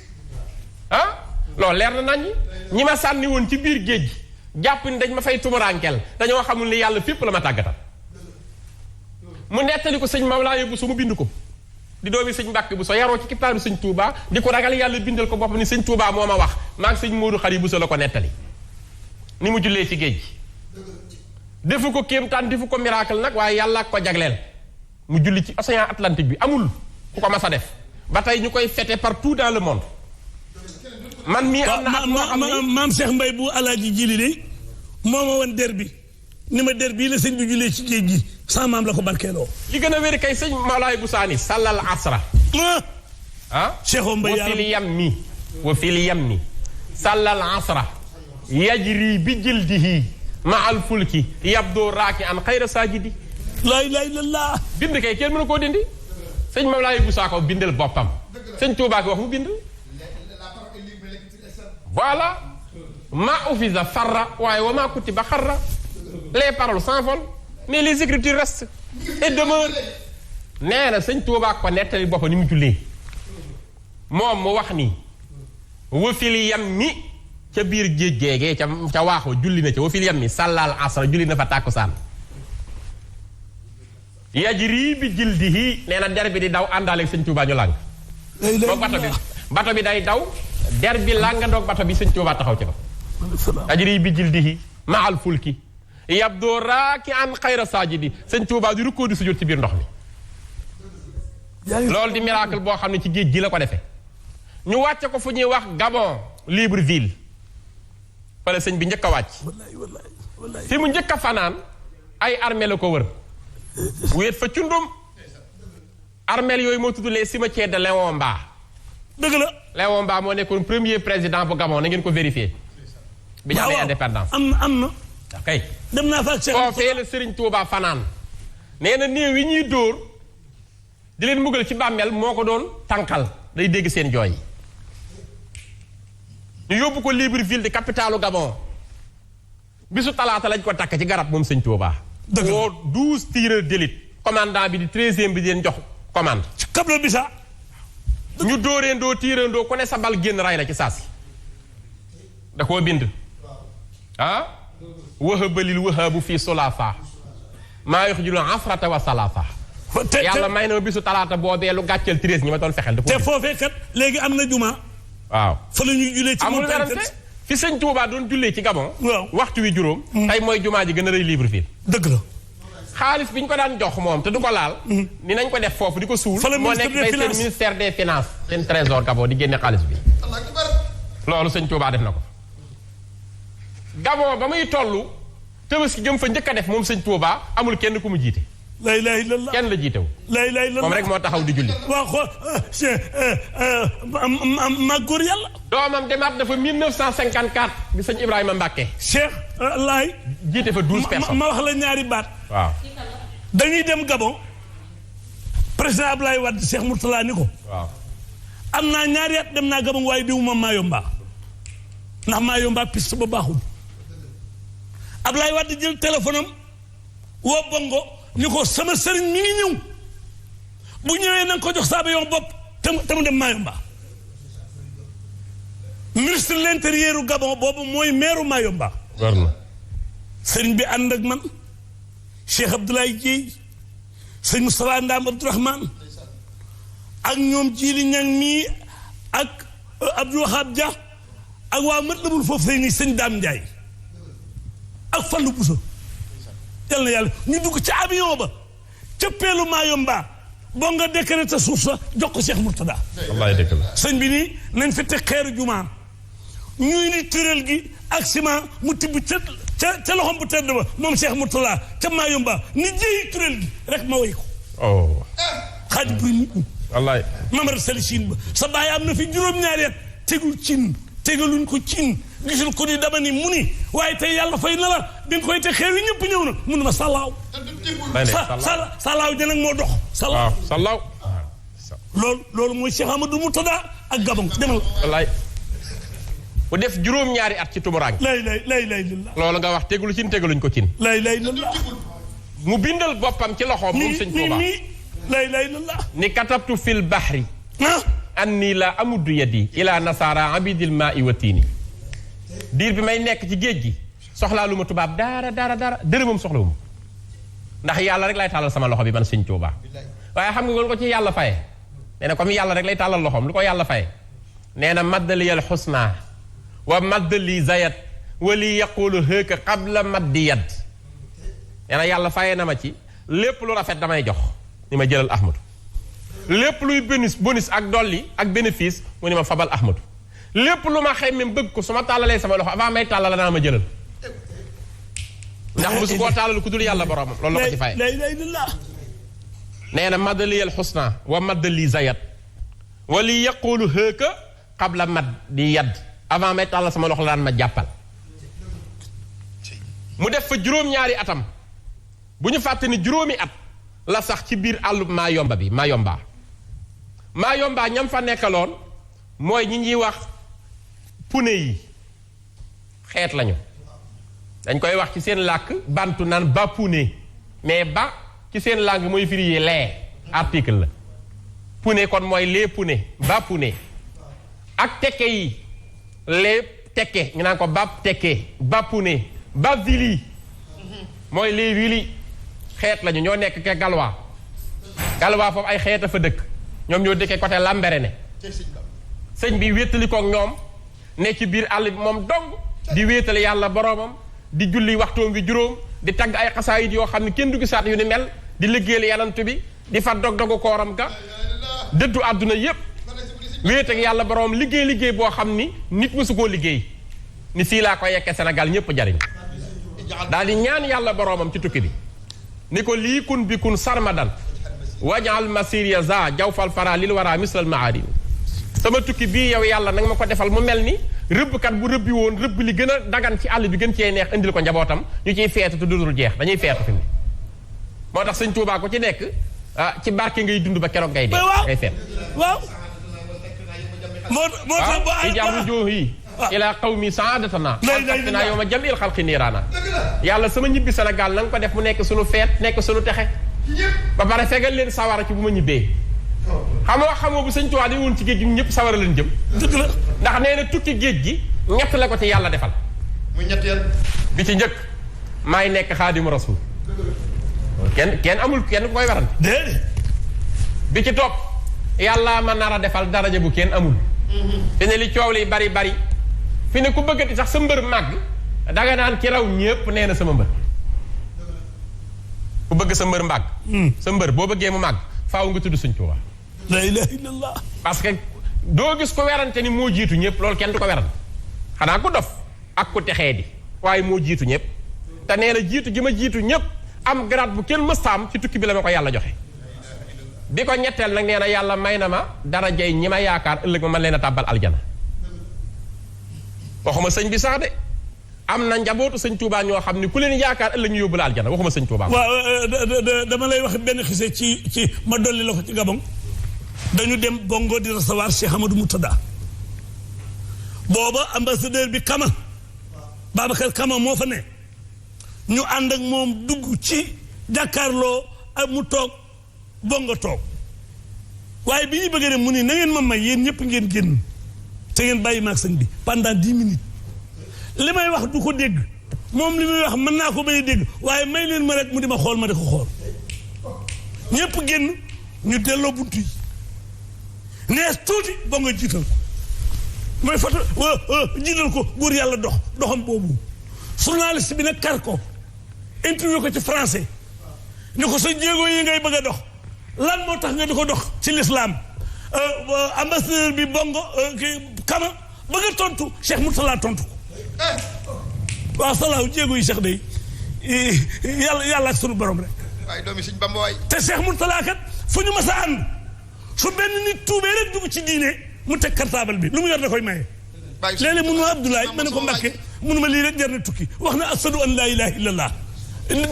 loolu leer na nañ ñi ma sànni woon ci biir géej gi jàpp ni dañ ma fay tumuraankel dañoo xamul ni yàlla fépp la ma tàggatal mu nettali ko sëñ Mawlaaye Buso mu bind ko di doomi sëñ Mbàkke Buso yaroo ci kippaaru Sëñ Tuubaa di ko ragal yàlla bindal ko boppam ni Sëñ Tuubaa moo ma wax maa ngi sëñ Moodu Xari Buso la ko nettali ni mu jullee ci géej gi defu ko kéemtaan defu ko miracle nag waaye yàlla ko jagleel mu julli ci océan Atlantique bi amul ku ko mas a def ba tey ñu koy fêter partout dans le monde man mii am na maam Cheikh Mbay bu Alaaji Jili de moo ma woon der bi ni ma der bii la sëñ bi jullee ci géej gi sama maam la ko barkeeloo li gën a wéri kay sëñ Mawlaay Busaani sàllal asra Cheikh Mbay wa fil yammi sàllal asra yajri bi jildihi ma al fulki yabdoo raaki an xayra saajidi laa ilaaha illallaah. bind kay kenn mënu koo dindi. sëñ Mawlaay bu saako bindal boppam. sëñ Tuubaa ki wax mu bind. voilà. ma ufisa farra waaye wa ma kutiba xarra. les paroles s'envolent mais les écritures restent et demeurent. nee na sëñ Tuubaa ko nettali boppam ni mu jullee. moom mu wax ni. wafil yam mi ca biir géej géegee ca waaxoo julli na ca wafil yam mi sàllaal asra julli na fa tàkkusaan. yajri bi jildihi nee na der bi di daw àndaaleeg sëñ Tuubaa ñu làng. moom bato bi day daw der bi làngandoog bato bi sëñ Tuubaa taxaw ci ko. yajri bi jildihi maal fulki yabdoo raaki an xayra saajidi sëñ Tuubaa di rukkoo di sujjóot ci biir ndox mi. loolu di miracle boo xam ne ci géej gi la ko defee. ñu wàcce ko fu ñuy wax Gabon Libreville fale sëñ bi njëkk a wàcc. fi mu njëkk a fanaan ay armée la ko wër. wéet fa cundum. armeel yooyu moo tudd les cimetières de Léon Mba. dëgg la. Léon Mba moo nekkoon premier président bu Gabon na ngeen ko vérifier. bi ñu amee indépendance. am na. ok. dem naa fa ak Cheikh. foofee la Serigne Touba fanaan. nee na néew yi ñuy dóor di leen muggal ci bàmmeel moo ko doon tànkal day dégg seen jooy. ñu yóbbu ko Libreville di capitalu Gabon. bisu talaata lañ ko takk ci garab moom sëñ Touba. dëgg la woo 12 tireurs d'élite. commandant bi di 13e bi di leen jox commande. ci Kabla Bisa. ñu dóoreendoo tiireendoo ku ne sa bal génn ray la ci saasi. da koo bind. ah. wahabalil wahabu fii sulaasa. maa yox ji lu afrata wa salaasa. yàlla may na ma bisu talaata boobee lu gàcceel 13 ñi ma doon fexeel. te foofee kat léegi am na juma. waaw fa la ñuy jullee ci amul werante fi sëñ Tuubaa doon jullee ci Gabon. waaw waxtu wi juróom. tey mooy jumaa ji gën a rëy Libreville. dëgg la. xaalis bi ñu ko daan jox moom te du ko laal. ni nañ ko def foofu di ko suul. moo nekk tey seen ministère des finances. seen trésor Gabon di génne xaalis bi. loolu sëñ Tuubaa def na ko. Gabon ba muy toll Tabaski jëm fa njëkk a def moom sëñ Tuubaa amul kenn ku mu jiite. la ilaha illallah kenn la jiitewu. la ilaha illallah moom rek moo taxaw di julli. waaw xool ma góor yàlla. doomam demaat dafa 1954 bi sëñ Ibrahima Mbacke. Cheikh Laay. jiite fa 12 personnes. ma wax la ñaari baat. waaw. dañuy dem Gabon. président Ablaye Wade Cheikh Mourtala ni ko. waaw. am naa ñaari at dem naa Gabon waaye diwuma Mayomba. ndax Mayomba piste ba baaxul. Ablaye Wade jël téléphone am woo Bongo ni ko sama sëriñ mi ngi ñëw bu ñëwee na nga ko jox saa ba yoon bopp te mu dem Mayomba. ministre de l'intérieur Gabon boobu mooy maire Mayomba. war na. sëriñ bi ànd ak man Cheikh Abdoulaye Dieye sëñ Moustapha Ndam Abdourahmane ak ñoom Jili Ñang mii ak Abdou Wahab Dia ak waa Matlabul foofu sëy nii sëñ Dame Ndiaye ak Fallou Bousso yal na yàlla ñu dugg ci avion ba ca peelu Mayomba boo nga décrété suuf sa jox ko Cheikh Mourtada. wallaay dëgg la. sëñ bi nii nañ fi teg xeeru jumaa ñuy ni tëral gi ak ciment mu tibb ca loxom bu tedd ba moom Cheikh Mourtada ca Mayomba ni jëyi tëral gi rek ma way ko. oh. xaaj bu nit ñi. wallaay. Mamar Sali Chine ba sa baay am na fi juróom-ñaari at tegul cin tegaluñ ko cin gisul ko ni dama ni mu ni waaye tey yàlla fay na la bi nga koy te xew yi ñëpp ñëw na mun na ma salaaw. salaaw ja nag moo dox. waaw salaaw. loolu mooy Cheikh Amadou Mourtada ak Gabon demal. wallaay. bu def juróom-ñaari at ci tumuraan. lay loolu nga wax tegulu cin tegaluñ ko cin. lay mu bindal boppam ci loxoom. moom sëñ Tuuba lay ni katabtu fil bahri. ah. anni la amuddu yadi ila nasara abidil ma'i wa tiini. diir bi may nekk ci géej gi soxlaa lu ma tubaab dara dërëmam soxlawu ma ndax yàlla rek lay tàllal sama loxo bi man sëñ Tuuba waaye xam nga loolu ko ci yàlla faye nee na comme yàlla rek lay tàllal loxoom lu ko yàlla faye nee na maddaliyal xusna wa maddali zayat wali yaqulu hëkka qabla maddi yad nee na yàlla faye na ma ci lépp lu rafet damay jox ni ma jëlal ahmadu lépp luy bonus ak dolli ak bénéfice mu ni ma fabal ahmadu lépp lu ma xëy même bëgg ko su ma tàllalee sama loxo avant may tàllal naa ma jëlal ndax mosu koo tàllal ku dul yàlla boromam loolu la ko ci fay nee na maddaliyal xusna wa maddali zayat wali yaqulu hëkka qabla maddi yad avant may tàllal sama loxo la daan ma jàppal mu def fa juróom-ñaari atam bu ñu fàtte ni juróomi at la sax ci biir àllub Mayomba bi Mayomba ñam fa nekkaloon mooy ñi ñuy wax pune yi xeet lañu dañ koy wax ci seen làkk bantu naan ba pune mais ba ci seen langue mooy firi lee article la pune kon mooy les pune ba pune ak tekke yi les tekke ñu naan ko ba tekke ba pune ba vili mooy les vili xeet lañu ñoo nekk ke galwaa foofu ay xeet a fa dëkk ñoom ñoo dëkkee côté Lambaréné sëñ bi wéttali koog ñoom ne ci biir àll bi moom dong di wéetali yàlla boroomam di julli waxtoom bi juróom di tagg ay xasaayit yoo xam ne kenn du gisaat yu ni mel di liggéeyal yanant bi di fa dog-dogu kooram ga dëddu àdduna yépp wéet ak yàlla boroomam liggéey boo xam ni nit mësu koo liggéey ni fii laa ko yekke Sénégal ñépp jariñ daal di ñaan yàlla boroomam ci tukki bi ni ko lii kun bi kun sarmadan wajaal masiriya za jawfal fara lil wara mislal maadin sama tukki bii yow yàlla nanga ma ko defal mu mel ni rëbbkat bu rëbbi woon rëbb li gën a dagan ci àll bi gën cee neex indil ko njabootam ñu ciy feetu te dudul jeex dañuy feetu fi mu moo tax sëñ Tuubaa ko ci nekk ci barke ngay dund ba keroog ngay dee ngay feet waaw moo tax ba ay jaamu joo yi ilaa qawmi saadatana naa yow ma jamil xalqi niiraana yàlla sama ñibbi Sénégal na nga ko def mu nekk suñu feet nekk suñu texe ba pare fegal leen sawara ci bu ma ñibbee xamoo bu sëñ Tuubaa di woon ci géej gi ñëpp sawara leen jëm dëgg la ndax nee na tukki géej gi ñett la ko ci yàlla defal muy ñetteel bi ci njëkk maay nekk xaadimu rasul kenn amul kenn ku koy warante déedéet bi ci topp yàlla ma nar a defal daraja bu kenn amul fi ne li coow li bari fi ne ku bëggati sax sa mbër màgg danga naan ki raw ñépp nee na sama mbër ku bëgg sa mbër màgg sa mbër boo bëggee mu màgg faaw nga tudd Sëñ Tuubaa la ilaha illallah parce que doo gis ko werante ni moo jiitu ñëpp loolu kenn du ko werante xanaa ku dof ak ku texee di waaye moo jiitu ñëpp te nee na jiitu gi ma jiitu ñëpp am grade bu kenn mëstaam ci tukki bi la ma ko yàlla joxe bi ko ñetteel nag nee na yàlla may na ma darajay ñi ma yaakaar ëllëg ma mën leen a tàbbal aljana waxuma sëñ bi sax de am na njabootu sëñ Touba ñoo xam ne ku leen yaakaar ëllëg ñu yóbbu la aljana waxuma sëñ Touba. waaw dama lay wax benn xise ci ma dolli la ko ci Gabon dañu dem Bongo di recevoir Cheikh Amadou Moutada booba ambassadeur bi Kama Babacar Kama moo fa ne ñu ànd ak moom dugg ci jàkkaarloo ak mu toog Bongo toog waaye bi ñu bëggee dem mu ni na ngeen ma may yéen ñëpp ngeen génn te ngeen bàyyi maag sëñ bi pendant 10 minutes li may wax du ko dégg moom li muy wax mën naa ko may dégg waaye may leen ma rek mu di ma xool ma di ko xool ñëpp génn ñu delloo bunt yi nees tuuti Bongo jiital mooy foto jiital ko góor yàlla doxam boobu journaliste bi nag kar ko interview ko ci français ni ko sa jéego yi ngay bëgg a dox lan moo tax nga di ko dox ci l'islam ambassadeur bi Bongo Kama bëgg a tontu Cheikh Mourtala tontu ko waaw salaahu jéego yi Cheikh day yàlla ak sunu borom rek waaye doomi Sëñ Bamba waay te Cheikh Mourtala kat fu ñu mas a ànd su benn nit tuubee rek dugg ci diine mu teg cartable bi lu mu yor da koy maye léeg-léeg mënu ma Abdoulaye ma ne ko Mbàkke mënu ma lii rek jar na tukki wax na ashadu an laa ilaaha illallah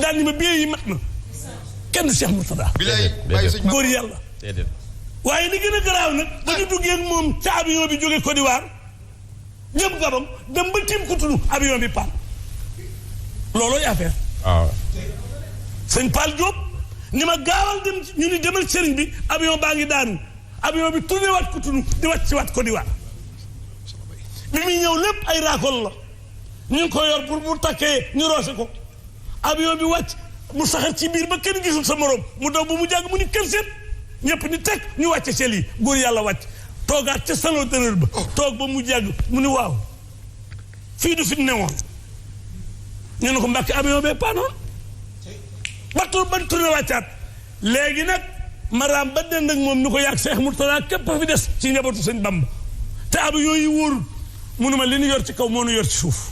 daal ni ma biyee yi mat na kenn Cheikh Mourtada góor yàlla waaye li gën a garaaw nag ba ñu duggee ak moom ca avion bi jógee Côte d'Ivoire jëm Gabon dem ba tiim Cotonou avion bi paan loolooy affaire waaw sëñ Paal Diop ni ma gaawal dem ñu ni demal sëriñ bi avion baa ngi daanu avion bi tourné waat Cotonou di wàcc si waat Côte d'Ivoire bi muy ñëw lépp ay raakol la ñu ngi ko yor pour bu takkee ñu roose ko avion bi wàcc mu saxar ci biir ba kenn gisul sa morom mu daw ba mu jàgg mu ni kër seet ñëpp ni teg ñu wàcce sel yi góor yàlla wàcc toogaat ca salon d'honneur ba toog ba mu jàgg mu ni waaw fii du fi newoon ñu ne ko Mbàkke avion bee paanoon ban tourné wàccaat léegi nag maraam ba dend ak moom ni ko yàgg Cheikh Mourtada képp fi des ci njabootu sëñ Bamba te avion yi wóorul munuma li ñu yor ci kaw moo ñu yor ci suuf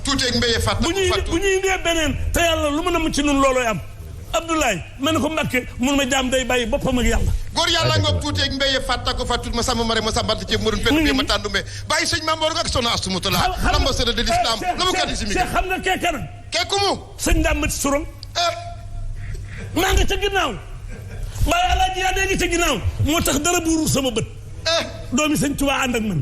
tuuteeg mbéyee fàtt bu ñuy indee beneen te yàlla lu mën a mu ci nun loolooy am Abdoulaye ma ne ko Mbàkke mun ma jaam day bàyyi boppam ak yàlla góor yàlla ngoog tuuteeg mbéyee fàtta ko fàttut ma sàmm ma sàmbante ci murun pen bi ma tàndume bàyyi sëñ Maam Mor ak soxna Astu Mutala l'ambassadeur de l'islam la mu kaddi si mi xam nga kee kanam kee ku mu sëñ Ndamati Sourang maa nga ca ginnaaw Baye Alaaji yaa dee ngi ca ginnaaw moo tax dara buuru sama bët doomi sëñ Tuubaa ànd ak man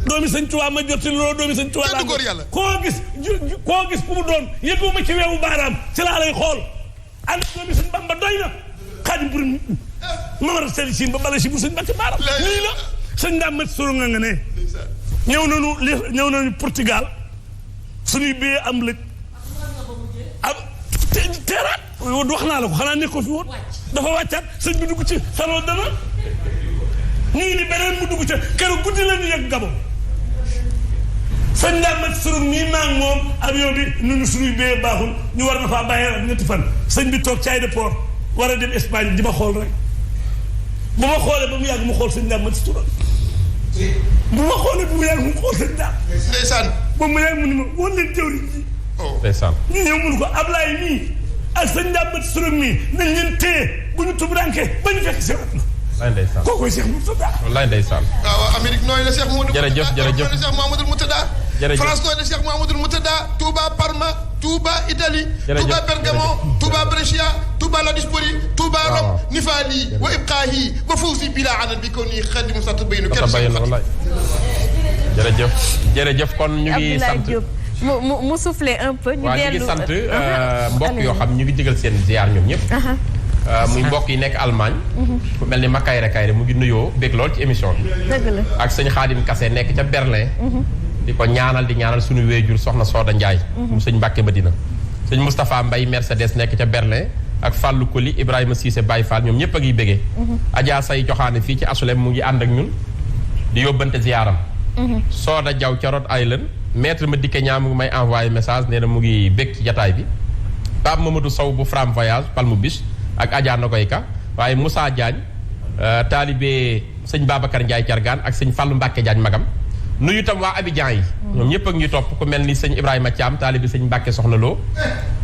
doomi sëñ Tuubaa ma jotti loolu doomi sëñ Tuubaa la koo gis ku mu doon yëgoo ma ci weewu baaraam ci laa lay xool ànd doomi sëñ Bamba doy na Xaadim pour mamara seli siin ba bala si bu sëñ Mbàkke baaraam lii la sëñ daa mat soro nga ne ñëw nañu Portugal suñuy bee am lëg am teeraat wax naa la ko xanaa nekkoo fi woon dafa wàccaat sëñ bi dugg ci salon dana ñu ngi ni beneen mu dugg ca keroog guddi la ñu yegg Gabon sëñ daa mat surug nii maa ngi moom avion bi nunu suñuy bee baaxul ñu war na faa bàyyi ak ñetti fan sëñ bi toog ci aéroport war a dem Espagne di ma xool rek bu ma xoolee ba mu yàgg mu xool sëñ daa mat surug bu ma xoolee bu mu yàgg mu xool sëñ daa ndeysaan ba mu yàgg mu ni ma woon leen jëwriñ ji ndeysaan ñu ñëw mënu ko Ablaye mii ak sëñ daa mat surug mii nañ leen téye bu ñu tubranke ba ñu fekk si wat na wallaay ndeysaan kooku Cheikh Moutada wallaay ndeysaan waaw Amérique nooy la Cheikh Mouhamadou jërëjëf Cheikh Mouhamadou Moutada France nooy la Cheikh Mouhamadou Moutada Touba Parma Touba Italie Touba Bergamo Touba Brescia Touba La Dispoli Touba Rome Nifali wa Ibqaahi wa fawzi bila anan bi ko nii xadimu sat baynu kenn jërëjëf kon ñu ngi sant mu soufflé un peu ñu dellu ñu ngi sant mbokk yoo xam ñu ngi jëgal seen ziar ñoom ñëpp muy mbokk yi nekk Allemagne ku mel ni Makayre Kayre mu ngi nuyoo bég lool ci émission bi dëgg la ak sëñ Xaadim Kase nekk ca Berlin di ko ñaanal di ñaanal suñu wéejur soxna Sooda Njaay mu sëñ Mbàkke Madina sëñ Moustapha Mbay Mercedes nekk ca Berlin ak Fallou Koli Ibrahima Cissé Baye Fall ñoom ñëpp a ngi bégee Adja Say Joxaane fii ci Asulem mu ngi ànd ak ñun di yóbbante ziyaaram Sooda Jaw ca Rhode Island maître ma dikke ñaa mu ngi may envoyé message nee na mu ngi bég ci jataay bi Pape Mamadou Sow bu Fram Voyage Palmu Bis ak Adja Nogoy Ka waaye Moussa Diagne taalibe sëñ Babacar Ndiaye Cargaan ak sëñ Fallou Mbacke Diagne magam nuyu itam waa Abidjan yi ñoom ñëpp ak ñuy topp ku mel ni sëñ Ibrahima Thiam taalibe sëñ Mbacke Soxna Lo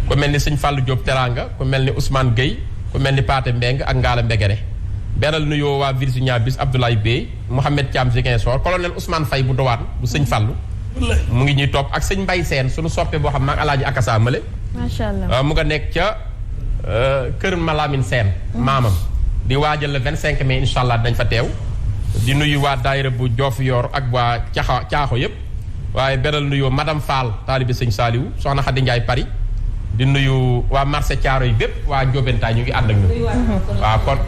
ku mel ni sëñ Fallou Diop Teranga ku mel ni Ousmane Gueye ku mel ni Paate Mbeng ak Ngaala Mbegere beral nuyoo waa Virginia bis Abdoulaye Bey Mouhamed Thiam Ziguinchor colonel Ousmane Faye bu Dowaan bu sëñ Fallou mu ngi ñuy topp ak sëñ Mbay Seen suñu soppe boo xam maag Alaaji Akasa Male macha allah mu nga nekk ca kër Malamine Seen maamam di waajal le 25 mai incha allah dañ fa teew di nuyu waa daayira bu Diofior ak waa caaxo yëpp waaye beral nuyoo madame Fall taalibe sëñ Saliou soxna Khady Ndiaye Paris di nuyu waa marché Thiaro yi bépp waa Ndiobentaay ñu ngi ànd ak ñu waaw kon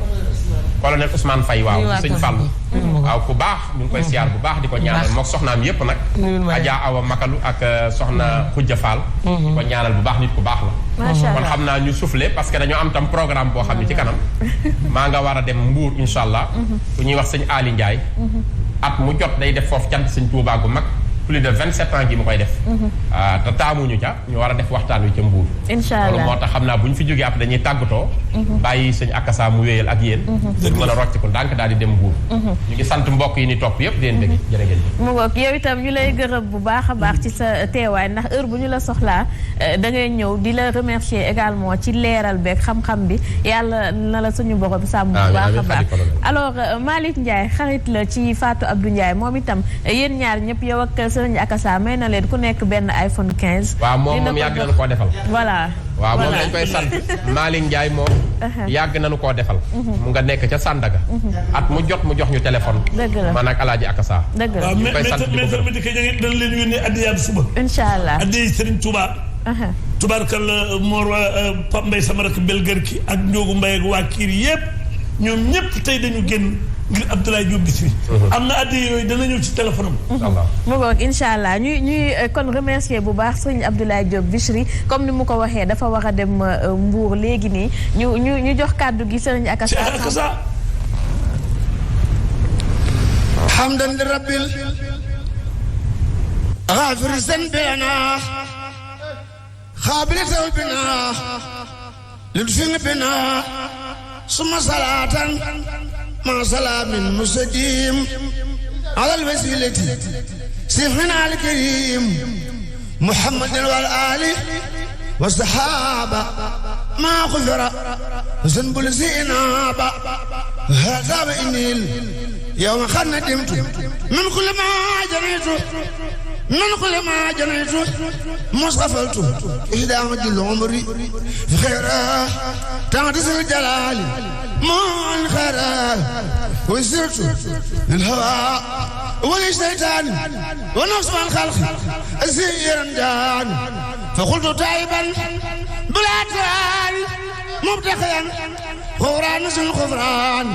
colonel Ousmane Faye waaw sëñ Fallou waaw ku baax ñu ngi koy siyaar bu baax di ko ñaanal mook soxnaam yëpp nag Adja Awa Makalu ak soxna Khoudia Fall di ko ñaanal bu baax nit ku baax la kon xam naa ñu soufflé parce que dañoo am tam programme boo xam ne ci kanam maa nga war a dem Mbour incha allah ku ñuy wax sëñ Ali Ndiaye at mu jot day def foofu cant sëñ Touba gu mag plus de 27 ans gi mu koy def te taamuñu ca ñu war a def waxtaan wi ca Mbuur incha allah loolu moo tax xam naa bu ñu fi jógee après dañuy tàggatoo bàyyi sëñ Akasa mu wéyal ak yéen ñu mën a rocc ko ndànk daal di dem Mbuur ñu ngi sant mbokk yi ni topp yëpp di leen bëgg jërë ngeen mu ngoog yow itam ñu lay gërëm bu baax a baax ci sa teewaay ndax heure bu ñu la soxlaa da ngay ñëw di la remercier également ci leeral beeg xam-xam bi yàlla na la suñu borom sàmm bu baax a baax alors Malick Ndiaye xarit la ci Fatou Abdou Ndiaye moom itam yéen ñaar ñëpp yow ak sëñ Akasa may na leen ku nekk benn iPhone 15 waaw moom yàgg nañu koo defal voilà waaw moom lañ koy sant Malick Ndiaye moom yàgg nañu koo defal mu nga nekk ca Sandaga at mu jot mu jox ñu téléphone man ak Alaaji Akasa dëgg la ñu koy sant mais bi dikk dañ leen yónnee addiyaat suba incha allah addiya Serigne Touba tubaarkal Mor Pape Mbaye sama rakk belgër ki ak Ndiogu Mbaye ak waa Kiir yëpp ñoom ñëpp tey dañu génn ngir Abdoulaye Diop Bichri am na addiya yooyu dana ñëw ci téléphone am mu ngoog incha allah ñuy kon remercier bu baax sëñ Abdoulaye Diop Bichri comme ni mu ko waxee dafa war a dem Mbour léegi nii ñu jox kàddu gi sëñ Akasa hamdan li rabbil ghafir zanbina khabil tawbina lidfin bina summa salatan ma salamin musadim ala alwasilati sifina alkarim muhammadin wal ali والصحابة ما غفر ذنب الزيناب هذا وإني يوم قد ندمت من كل ما جنيت من كل ما جنيت مصطفلت إهدى مد العمر خيرا تعدس الجلال من خيرا وسرت للهواء والشيطان ونفس من خلق سيرا دان فقلت تائبا بلا تان مبتخيا غفران سن غفران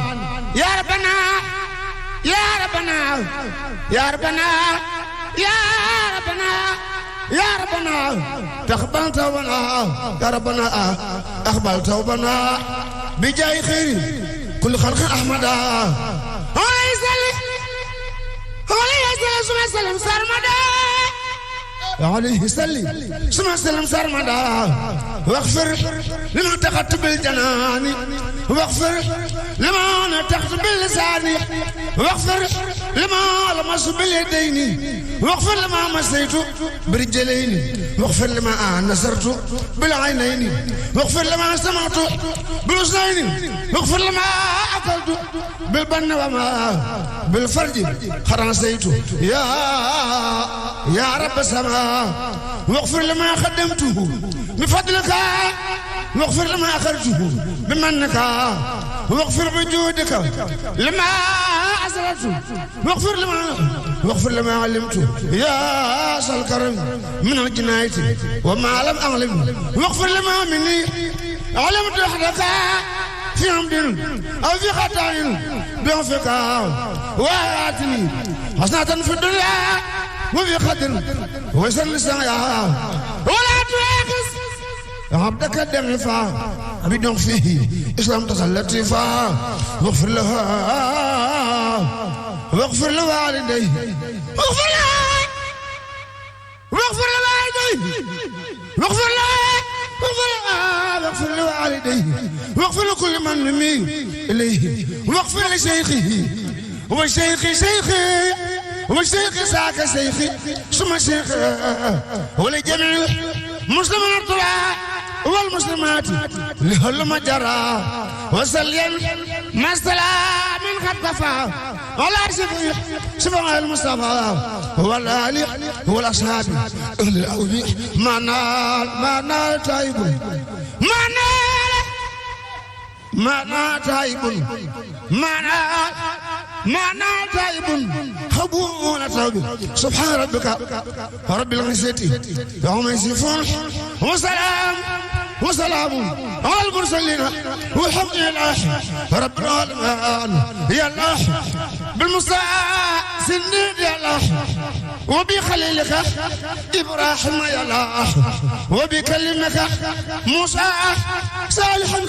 يا ربنا يا ربنا يا ربنا يا ربنا يا ربنا تقبل توبنا يا ربنا اقبل توبنا بجاي خير كل خلق احمدا هولي يسلي سما سلم سرمدا عليه سلي سما سلم سرمدا واغفر لما تخت بالجنان واغفر لما نتخت باللسان واغفر لما لمس باليدين واغفر لما مسيت برجلين واغفر لما نصرت بالعينين واغفر لما سمعت بالاذنين واغفر لما اكلت بالبن وما بالفرج خرسيت يا رب السماء واغفر لما خدمته بفضلك واغفر لما اخرجته بمنك واغفر بجودك لما اسررت واغفر لما علمت يا ذا الكرم من الجناية وما لم اعلم واغفر لما مني علمت وحدك في عمد او في خطا بعفك وآتني حسنة في الدنيا وفي قدر وسن السماء ولا تؤاخذ عبدك الدغفا بدون فيه اسلام تسلط فا واغفر لها واغفر لوالديه واغفر لها واغفر لوالديه واغفر لها واغفر لوالديه واغفر لكل من نمي اليه واغفر لشيخه وشيخ شيخي وشيخ ساك شيخي ثم شيخ ولجميع مسلمين الطلع والمسلمات لهل ما جرى وسلم ما استلام من قد كفى ولا شفيع شفاء المصطفى والآل والأصحاب أهل الأوبي ما نال تايب ما نال تايب ما نال تايب خبون توب سبحان ربك رب العزة عما يصفون وسلام على المرسلين والحمد لله رب العالمين يا الله بالمصطفى سنين يا الله وبخليلك إبراهيم يا الله وبكلمك موسى صالحا